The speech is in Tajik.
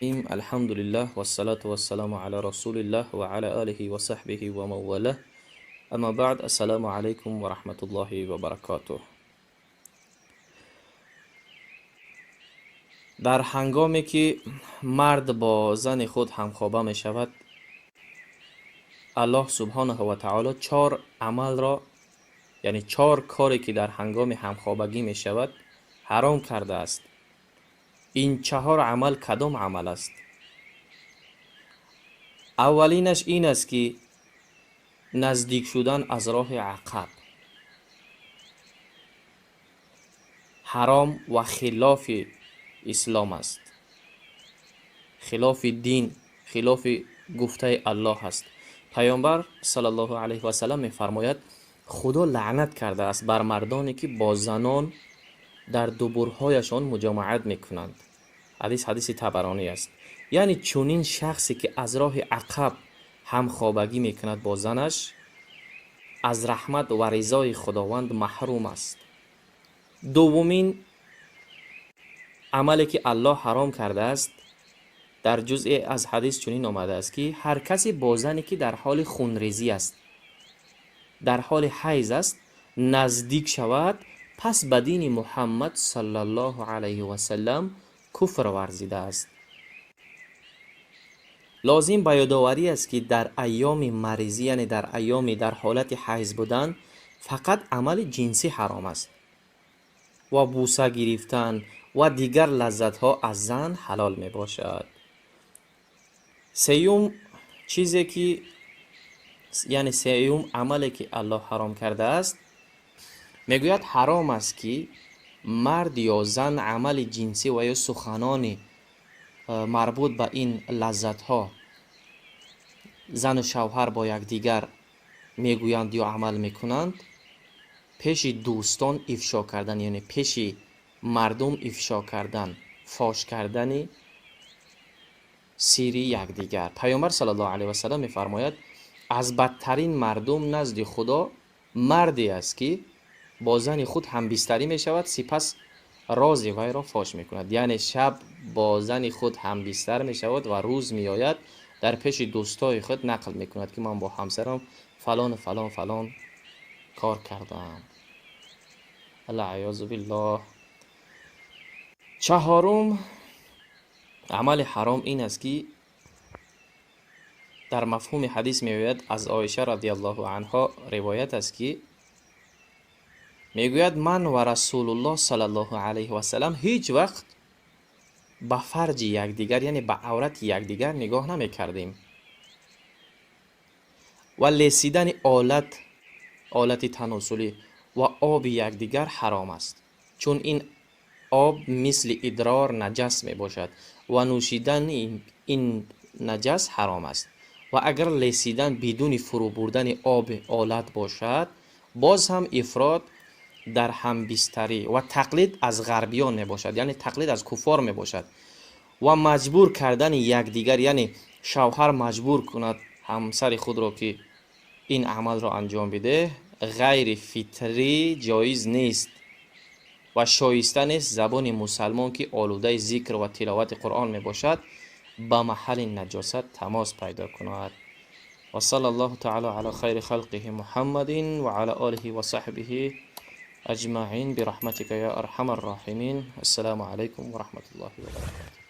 Алҳамдулиллаҳ вассалату вассаламу ала расулиллаҳ ва ала олиҳи ва саҳбиҳи ва ман валаҳ. Амма баъд, ассалому алайкум ва раҳматуллоҳи ва баракотуҳ. Дар ҳангоме ки мард бо зани худ ҳамхоба мешавад, Аллоҳ субҳонаҳу ва таоло чор амалро, яъне чор коре ки дар ҳангоми ҳамхобагӣ мешавад, ҳаром кардааст. Ин чаҳор амал кадом амал аст? Аввалинаш ин аст ки наздик шудан аз роҳи ақаб ҳаром ва хилофи ислом аст, хилофи дин, хилофи гуфтаи Аллоҳ аст. Паёмбар саллаллоҳу алайҳи васаллам мефармояд: Худо лаънат кардааст бар мардоне ки бо занон дар дубурҳояшон муҷомаат мекунанд. Ҳадис ҳадиси Табаронӣ аст. Яъне чунин шахсе ки аз роҳи ақаб ҳамхобагӣ мекунад бо занаш, аз раҳмат ва ризои Худованд маҳрум аст. Дуввумин амале ки Аллоҳ ҳаром кардааст, дар ҷузъе аз ҳадис чунин омадааст ки ҳар касе бо зане ки дар ҳоли хунрезӣ аст, дар ҳоли ҳайз аст, наздик шавад, пас ба дини Муҳаммад саллаллоҳу алайҳи васаллам куфр варзидааст. Лозим ба ёдоварӣ аст ки дар айёми маризӣ, яъне дар айёми дар ҳолати ҳайз будан, фақат амали ҷинсӣ ҳаром аст ва бӯса гирифтан ва дигар лаззатҳо аз зан ҳалол мебошад. Сеюм чизе ки, яъне сеюм амале ки Аллоҳ ҳаром кардааст, мегӯяд ҳаром аст ки мард ё зан амали ҷинсӣ ва ё суханони марбут ба ин лаззатҳо зану шавҳар бо якдигар мегӯянд ё амал мекунанд, пеши дӯстон ифшо кардан, яъне пеши мардум ифшо кардан, фош кардани сири якдигар. Паёмбар саллаллоҳу алайҳи васаллам мефармояд: аз бадтарин мардум назди Худо марде аст ки бо зани худ ҳамбистарӣ мешавад, сипас рози вайро фош мекунад. Яъне шаб бо зани худ ҳамбистар мешавад ва рӯз меояд дар пеши дӯстои худ нақл мекунад ки ман бо ҳамсарам фалону фалон фалон кор кардаам. Алаъёзу биллоҳ. Чаҳорум амали ҳаром ин аст ки дар мафҳуми ҳадис меояд, аз Оиша радиаллоҳу анҳо ривоят аст ки мегӯяд: ман ва Расулуллоҳ саллаллоҳу алайҳи васаллам ҳеҷ вақт ба фарҷи якдигар, яъне ба аврати якдигар нигоҳ намекардем ва лесидани олати таносулӣ ва оби якдигар ҳаром аст, чун ин об мисли идрор наҷас мебошад ва нӯшидани ин наҷас ҳаром аст. Ва агар лесидан бидуни фурӯ бурдани оби олат бошад, боз ҳам ифрот дар ҳамбистарӣ ва тақлид аз ғарбиён мебошад, яъне тақлид аз куффор мебошад ва маҷбур кардани якдигар, яъне шавҳар маҷбур кунад ҳамсари худро ки ин амалро анҷом бидеҳ, ғайри фитрӣ ҷоиз нест ва шоиста нест забони мусалмон ки олудаи зикр ва тиловати Қуръон мебошад ба маҳалли наҷосат тамос пайдо кунад. Ва саллаллоҳу таъала ала хайри халқиҳи Муҳаммадин ва ала олиҳи ва саҳбиҳи аҷмаин бираҳматика я арҳамар роҳимин. Ассалому алайкум ва раҳматуллоҳи ва баракотуҳ.